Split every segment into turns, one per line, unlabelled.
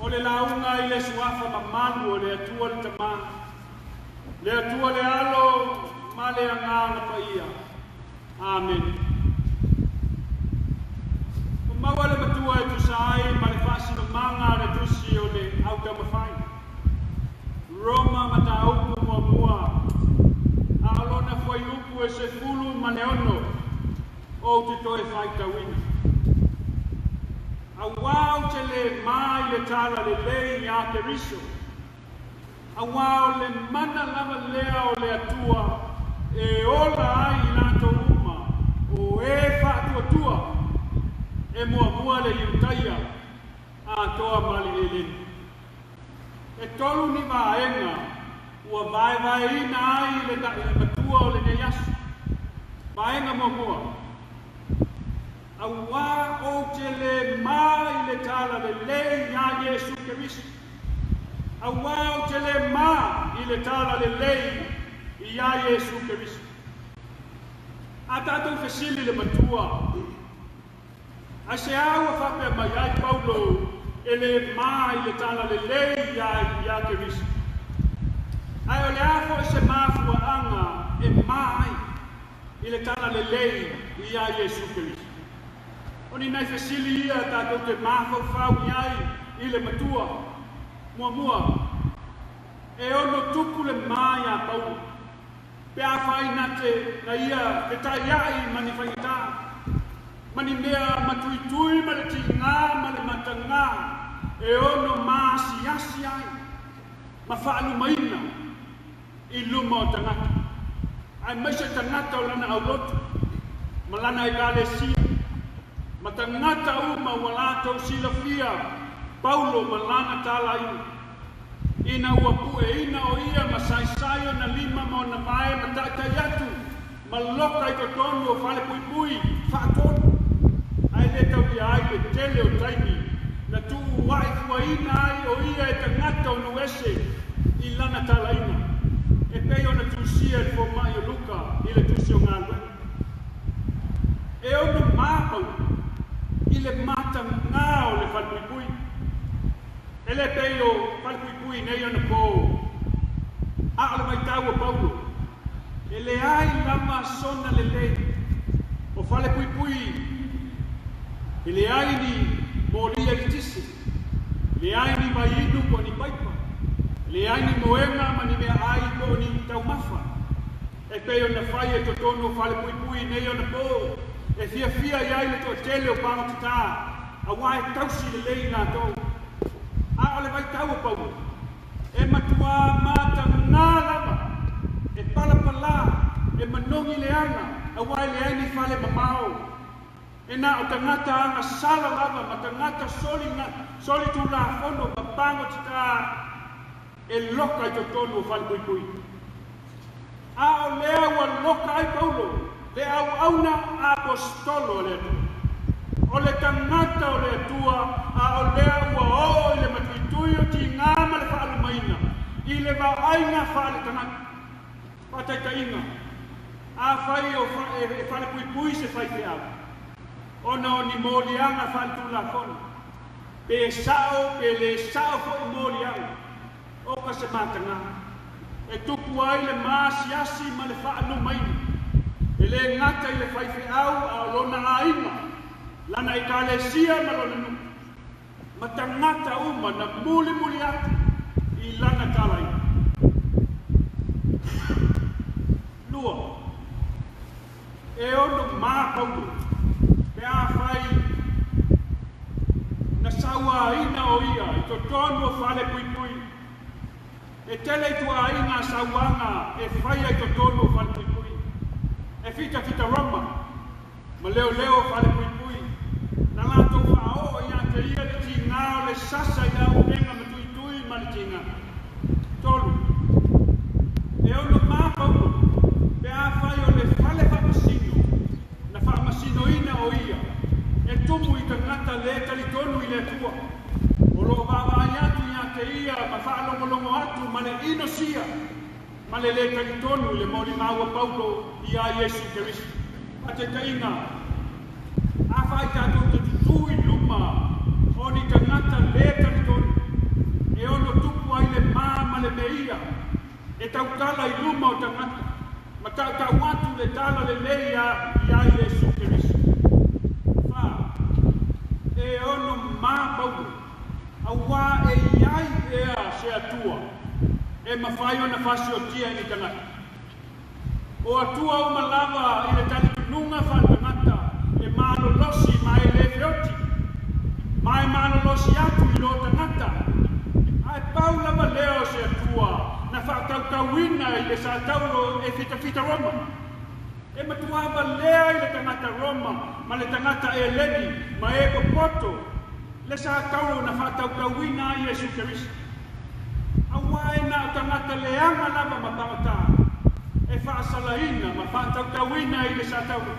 O le lauga i le suafa mamalu o le Atua le Tama, le Atua le Alo ma le Agaga Paia. Amene. Ua maua le Matua e tusa ai ma le faasinomaga a le Tusi o le Autaumafai. Roma Mataupu Muamua, a o lona fuaiupu e 16 ou te toe faitauina. Auā ou te lē ma i le talalelei iā Keriso, auā o le mana lava lea o le Atua e ola ai i latou uma o e faatuatua, e muamua le Iutaia atoa ma le Eleni. E tolu ni vaega ua vaevaeina ai le matua o lenei aso. Vaega muamua, Auā ou te lē ma i le talalelei iā Iesu Keriso. Auā ou te lē ma i le talalelei iā Iesu Keriso. A tatou fesili le Matua, Aisea ua faapea mai ai Paulo e lē ma i le talalelei iā Keriso? Ae o le a foi se mafuaaga e ma ai i le talalelei iā Iesu Keriso? O ni nai fesili ia tatou te mafaufau i ai i le Matua. Muamua, e ono tupu le ma iā Paulo pe afai na te na ia fetaiaʻi ma ni faigata, ma ni mea matuitui ma le tigā ma le matagā e ono maasiasi ai ma faalumaina i luma o tagata, aemaise tagata o lana aulotu ma lana ekalesia, ma tagata uma ua latou silafia Paulo ma lana talaiga. Ina ua pueina o ia ma saisai ona lima ma ona vae ma taitai atu ma loka i totonu o falepuipui faatolu, ae le taulia ai le tele o taimi na tuuaʻi fuaina ai o ia e tagata o nuu ese i lana talaiga, e pei ona tusia e le fomai o Luka i le Tusi o Galuega. E ono ma Paulo i le matagā o le falepuipui. E le pei o falepuipui nei anapō, a o le vaitau o Paulo, e leai lava sona lelei. O falepuipui e leai ni moli eletise, leai ni vaiinu po o ni paipa, leai ni moega ma ni meaai po o ni taumafa, e pei ona fai e totonu o falepuipui nei anapō, e fiafia i ai le toatele o pagotata, auā e tausi lelei latou. A o le vaitau o Paulo, e matuā matagā lava, e palapalā, e manogi leaga, auā e leai ni fale mamao. E na o tagata agasala lava ma tagata solitulafono ma pagotata e loka i totonu o falepuipui. A o lea ua loka ai Paulo, le auauna aposetolo a le Atua. O le tagata o le Atua, a o lea ua oo i le matuitui o tigā ma le faalumaina i le vaaiga faaletagata. Faataitaiga, afai o e falepuipui se faifeau, ona o ni moliaga faaletulafono, pe sao pe lē sao foi moliaga, oka se matagā e tupu ai le maasiasi ma le faalumaina, e lē gata i le faifeau a o lona aiga, lana ekalesia ma lona nuu, ma tagata uma na mulimuli atu i lana talaiga. Lua, e ono ma Paulo pe afai na sauāina o ia i totonu o falepuipui. E tele ituāiga sauaga e faia i totonu o falepuipui. E fitafita rama ma leoleo o falepuipui, na latou faaoo iā te ia le tigā o le sasa i auupega matuitui ma le tigā. Tolu, e ono ma Paulo pe afai o le fale faamasino na faamasinoina o ia e tumu i tagata lē talitonu i le Atua, o loo vaavaai atu iā te ia ma faalogologo atu ma le inosia ma le lē talitonu i le molimau a Paulo iā Iesu Keriso. Faataitaiga, afai tatou te tutū i luma o ni tagata lē talitonu, tautala i luma o tagata ma tautau atu le tala lelei iā Iesu Keriso. 4. E ono mā Paulo, auā e i ai ea se Atua e mafai ona fasiotia e ni tagata. O Atua uma lava i le talitonuga faaletagata e malolosi ma e lē feoti, ma e malolosi atu i lō tagata, ae pau lava lea o se Atua na faatautauina i le satauro e fitafita Roma, e matuā valea i le tagata Roma ma le tagata Eleni ma e popoto le satauro na faatautauina ai Iesu Keriso. Auā e na o tagata leaga lava ma pagotā e faasalaina ma faatautauina i le satauro,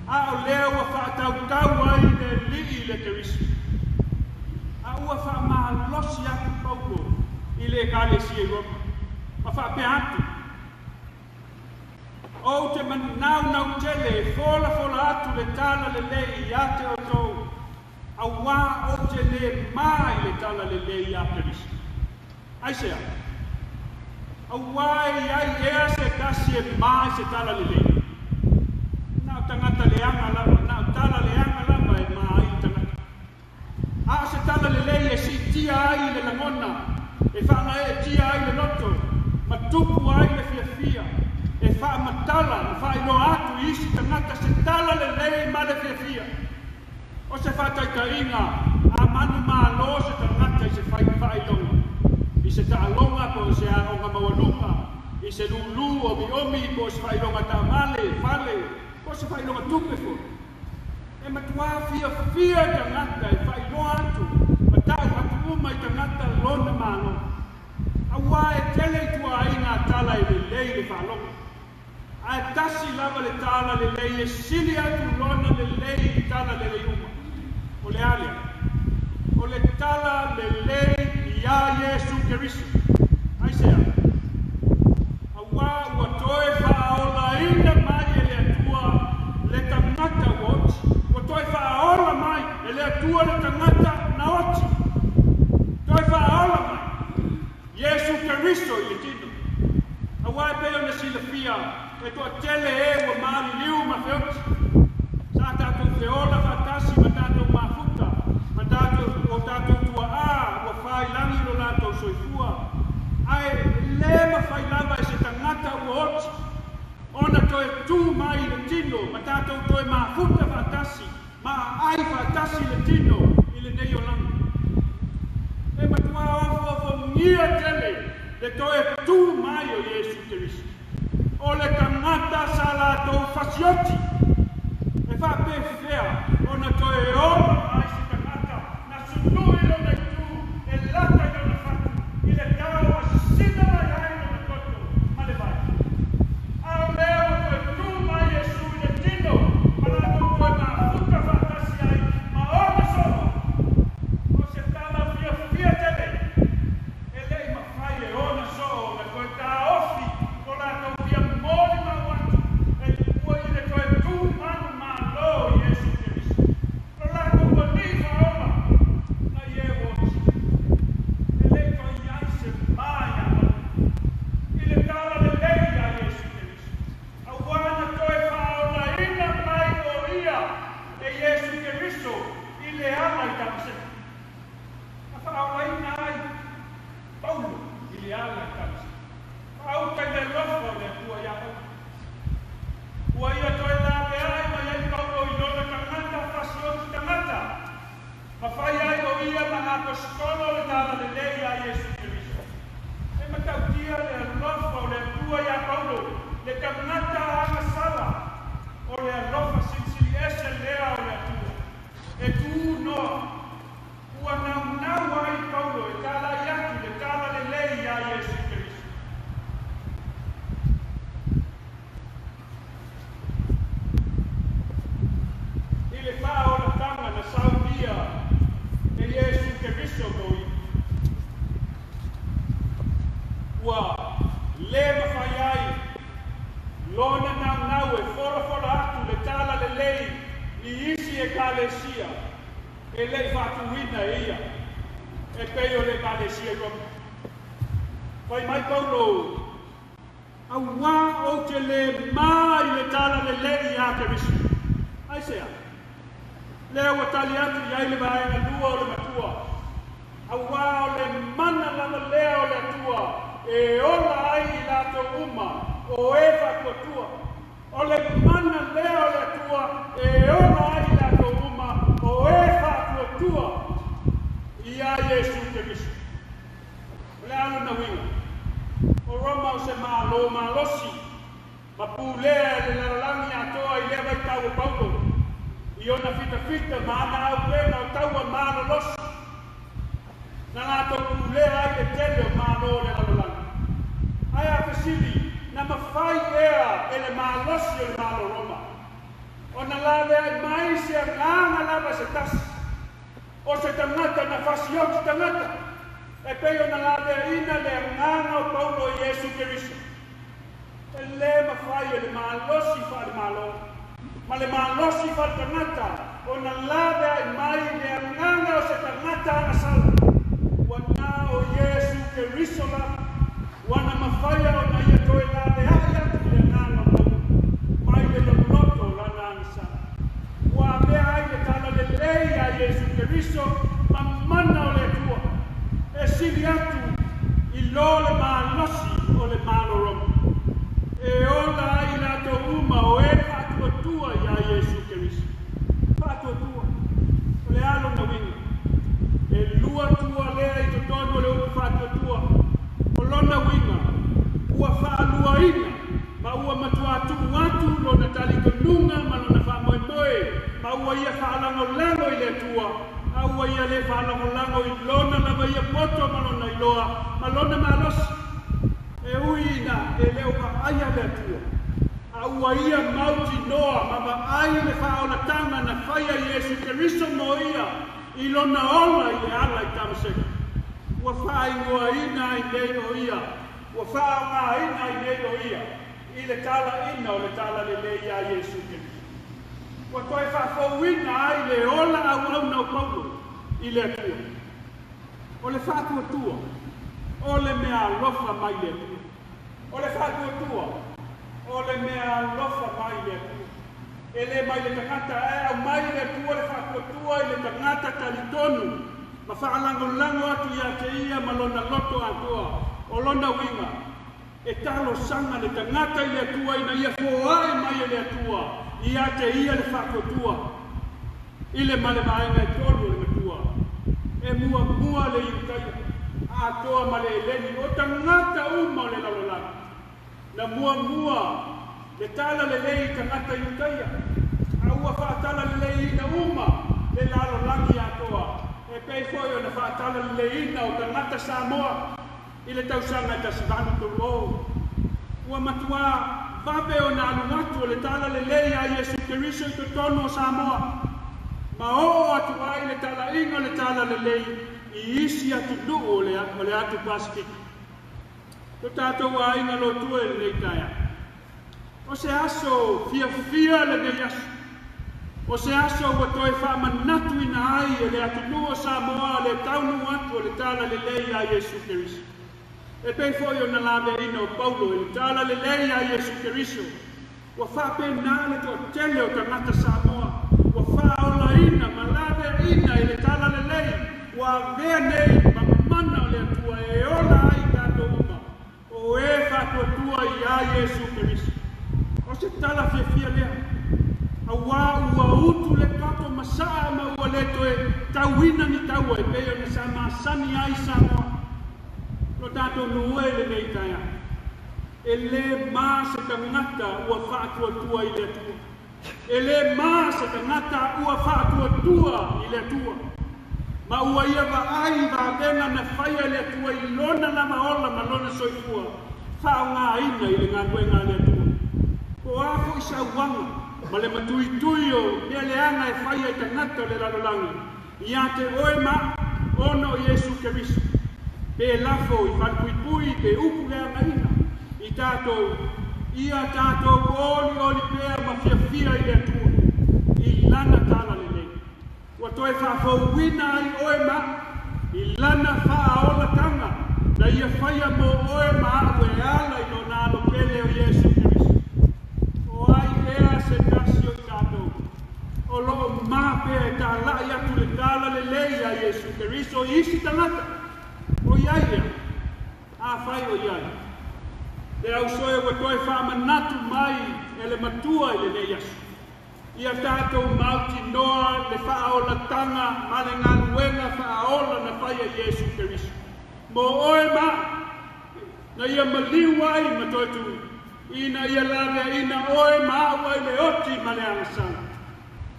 a o lea ua faatautau ai le Alii i le Keriso. A ua faamalosi atu Paulo i le Ekalesia i Roma, ma faapea atu, Ou te manaunau tele e folafola atu le tala lelei ia te outou, auā ou te lē mā i le tala lelei iā Keriso. Aisea? Auā e i ai ea se tasi e mā i se tala lelei? Na o tagata leaga lava, na o tala leaga lava e mā ai le tagata. A o se tala lelei e siitia ai le lagona, e faagaeetia ai le loto, ma tupu ai le fiafia, e faamatala ma faailoa atu i isi tagata se tala lelei ma le fiafia. O se faataitaiga, a manumalo se tagata i se faailoga, i se taaloga po o se aoga maualuga, i se lūlū omiomi po o se faailoga taavale, fale, po o se faailoga tupe foi, E matuā fiafia tagata e faailoa atu ma tau atu uma i tagata lona Malo. Auā e tele i tuaaiga tala e lelei le faalogo. Ae tasi lava le tala lelei e sili atu lona lelei i tala lelei uma. O le a lea? O le tala lelei iā Iesu Keriso. Aisea? Auā ua toe faaolaina mai e le Atua le tagata ua oti. Ua toe faaola mai e le Atua le tagata na oti. Toe faaola mai Iesu Keriso i le tino. Auā e pei ona silafia, e toatele e ua maliliu ma feoti. Sa tatou feola faatasi ma tatou mafuta ma tatou, o tatou tuaā ua failangi lo latou soifua. Ae lē mafai lava e se tagata ua oti ona toe tū mai i le tino ma tatou toe mafuta faatasi ma aai faatasi le tino i lenei olaga. E matuā ofoofogia tele le toe tū mai o Iesu Keriso. O le tagata sa latou fasioti, e faapefea ona toe ola mai se tagata na sului lona itu e lata i lona fatu i le tau a sisina mai ai lona toto ma le vai? A o lea ua toe tu mai Iesu i le tino ma latou toe mafuta faatasi ai ma ona soo. O se tala fiafia tele e le i mafai e ona soo ona toe taofi ko latou fia molimau atu e ua i le toe tu manumalo i Iesu Keriso, lo latou Alii faaola na i e ua oti. E le i toe i ai se ma iā Paulo i le tala lelei iā Iesu Keriso, auā na toe faaolaina mai o ia e Iesu Keriso i le ala i Tamaseko. Na faaolaina ai Paulo i le ala i Tamaseko. Faauta i le alofa o le Atua iā Paulo. Ua ia toe laveai mai ai Paulo i lona tagata fasioti tagata, ma fai ai o ia ma aposetolo o le tala lelei iā Iesu Keriso. E matautia le alofa o le Atua iā Paulo, le tagata agasala. O le alofa silisili ese lea o le Atua. E tū noa. Ua naunau ai Paulo e talai atu le tala lelei iā Iesu Keriso. I le faaolataga na saunia e Iesu Keriso mo ia, ua lē mafai ai lona naunau e folafola atu le tala lelei i isi Ekalesia e le i faatuina e ia, e pei o le Ekalesia i Roma. Fai mai Paulo Auā ou te lē ma i le talalelei iā Keriso. Aisea? Lea ua tali atu i ai le vaega lua o le matua, Auā o le mana lava lea o le Atua e ola ai i latou uma o e faatuatua. O le mana lea o le Atua e ola ai i latou uma o e faatuatua iā Iesu Keriso. O le a lona uiga? O Roma o se Malo malosi ma pulea e le lalolagi atoa i lea vaitau o Paulo i ona fitafita ma ana aupega o taua malolosi na latou pulea ai le tele o malo o le lalolagi. Ae a fesili, na mafai ea e le malosi o le Malo Roma ona laveai mai se agaga lava se tasi o se tagata na fasioti tagata e pei ona laveaiina le agaga o Paulo i Iesu Keriso? E lē mafai e le malosi faale-Malo ma le malosi faale-tagata ona laveai mai le agaga o se tagata agasala. Ua na o Iesu Keriso lava ua na mafaia ona ia toe laveai atu le agaga o Paulo mai le loloto o lana agasala. Ua avea ai le talalelei a Iesu Keriso ma mana o le Atua e sili atu i lo le malosi o le Malo Roma, e ola ai i latou uma o e faatuatua iā Iesu Keriso. Faatuatua, o le a lona uiga? E lua tua lea i totonu o le upu faatuatua. O lona uiga, ua faaluaina ma ua matuā tuu atu lona talitonuga ma lona faamoemoe, ma ua ia faalagolago i le Atua, a ua ia lē faalagolago i lona lava ia poto ma lona iloa ma lona malosi. E ui ina e le o vaaia le Atua, a ua ia mautinoa ma vaai le faaolataga na faia Iesu Keriso mo ia i lona ola i le ala i Tamaseko, ua faaigoaina ai nei o ia, ua faaaogaina ai nei o ia i le talaina o le talalelei iā Iesu Keriso. Ua toe faafouina ai le ola auauna o Paulo i le Atua. O le faatuatua, o le mea alofa mai le Atua. O le faatuatua, o le mea alofa mai le Atua. E lē mai le tagata, ae aumai le Atua le faatuatua i le tagata talitonu ma faalagolago atu iā te ia ma lona loto atoa. O lona uiga, e talosaga le tagata i le Atua ina ia foae mai e le Atua iā te ia le faatuatua i le ma le vaega e tolu o le matua. E muamua le Iutaia atoa ma le Eleni, o tagata uma o le lalolagi. Na muamua le talalelei i tagata Iutaia, a ua faatalaleleiina uma le lalolagi atoa, e pei foi ona faatalaleiina o tagata Samoa i le tausaga e 1830. Ua matuā vave ona alu atu o le talalelei a Iesu Keriso i totonu o Samoa, ma oo atu ai le talaiga o le talalelei i isi atunuu o le atu Pasifika. Lo tatou aiga lotua i lenei taeao. O se aso fiafia lenei aso. O se aso ua toe faamanatuina ai e le atunuu o Samoa le taunuu atu o le talalelei a Iesu Keriso. E pei foi ona laveaiina o Paulo i le talalelei a Iesu Keriso, ua faapena le toatele o tagata Samoa ua faaolaina ma laveaiina i le talalelei ua avea nei ma mana o le Atua e ola ai i tatou uma o e faatuatua iā Iesu Keriso. O se tala fiafia lea, auā ua utu le toto ma saa ma ua lē toe tauina ni taua e pei ona sa masani ai Samoa. Lo tatou nuu e i lenei taeao, e lē ma se tagata ua faatuatua i le Atua. E lē ma se tagata ua faatuatua i le Atua, ma ua ia vaai i vavega na faia e le Atua i lona lava ola ma lona soifua faaaogaina i le galuega a le Atua. Po o a foi sauaga ma le matuitui o mea leaga e faia i tagata o le lalolagi, iā te oe ma au, ona o Iesu Keriso, pe lafo i falepuipui pe upu leagaina i tatou, ia tatou olioli pea ma fiafia i le Atua, i Lana talalelei. Ua toe faafouina ai oe ma au i Lana faaolataga na Ia faia mo oe ma au e ala i Lona Alo pele o lelei a Iesu Keriso i isi tagata. O i ai ea? Afai o i ai, le ausoe ua toe faamanatu mai e le Matua i lenei aso, ia tatou mautinoa le faaolataga ma le galuega faaola na faia e Iesu Keriso mo oe ma a'u, na ia maliu ai ma toe tu, ina ia laveaina oe ma a'u ai le oti ma le agasala.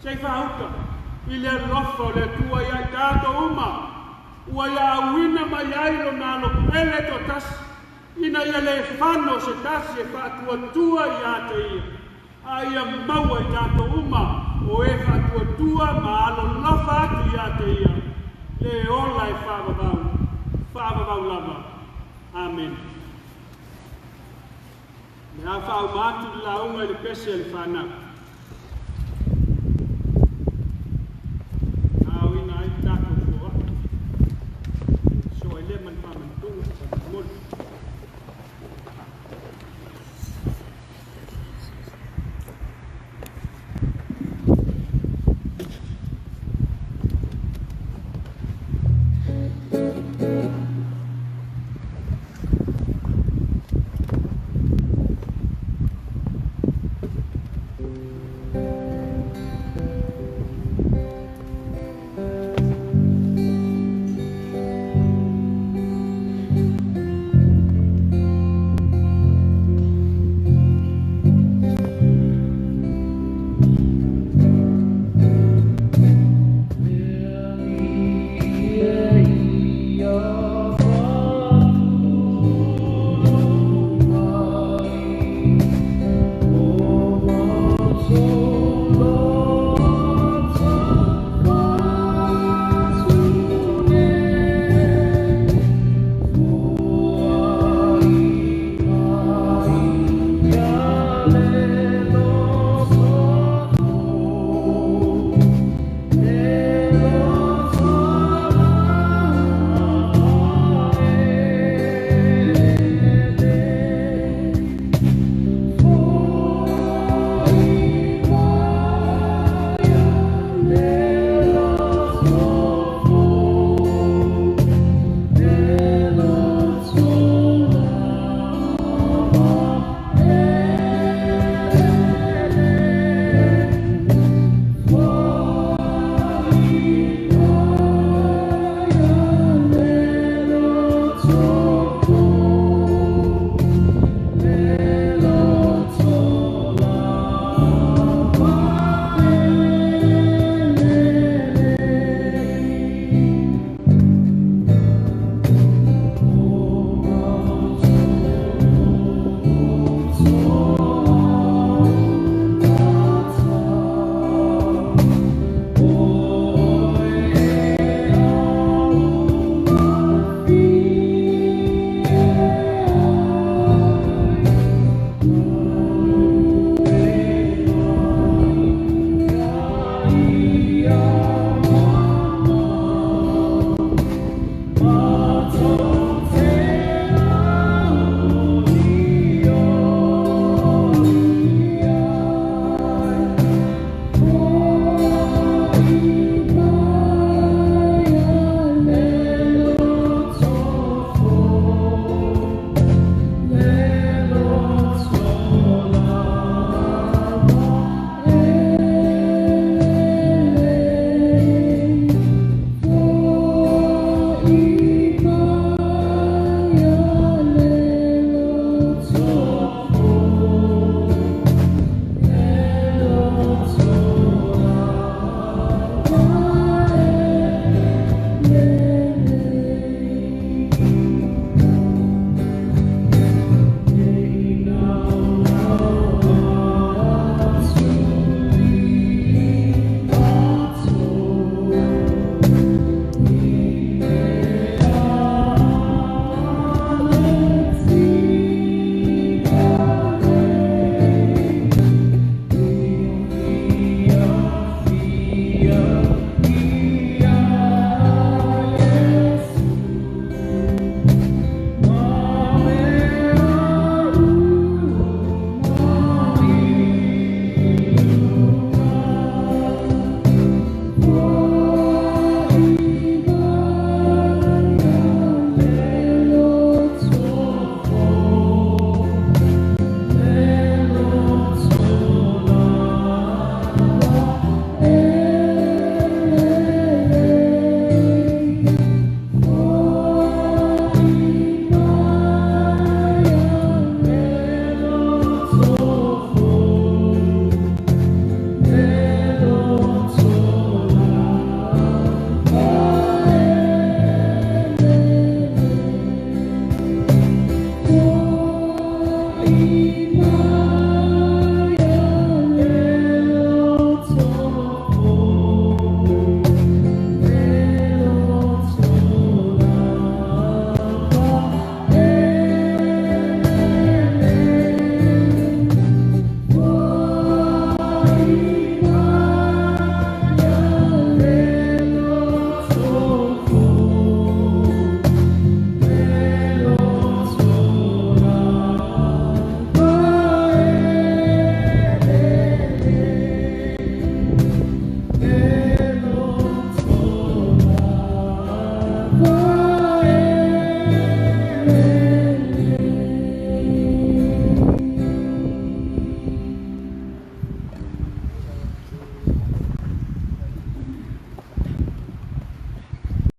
Se i faauta i le alofa o le Atua ia i tatou uma, ua ia auina mai ai Lona Alo pele toatasi, ina ia le fano se tasi e faatuatua ia te Ia, a ia maua i tatou uma o e faatuatua ma alolofa atu ia te Ia, le ola e faavavau, faavavau lava. Amene. O le a faauma atu le lauga i le pese a le fanau.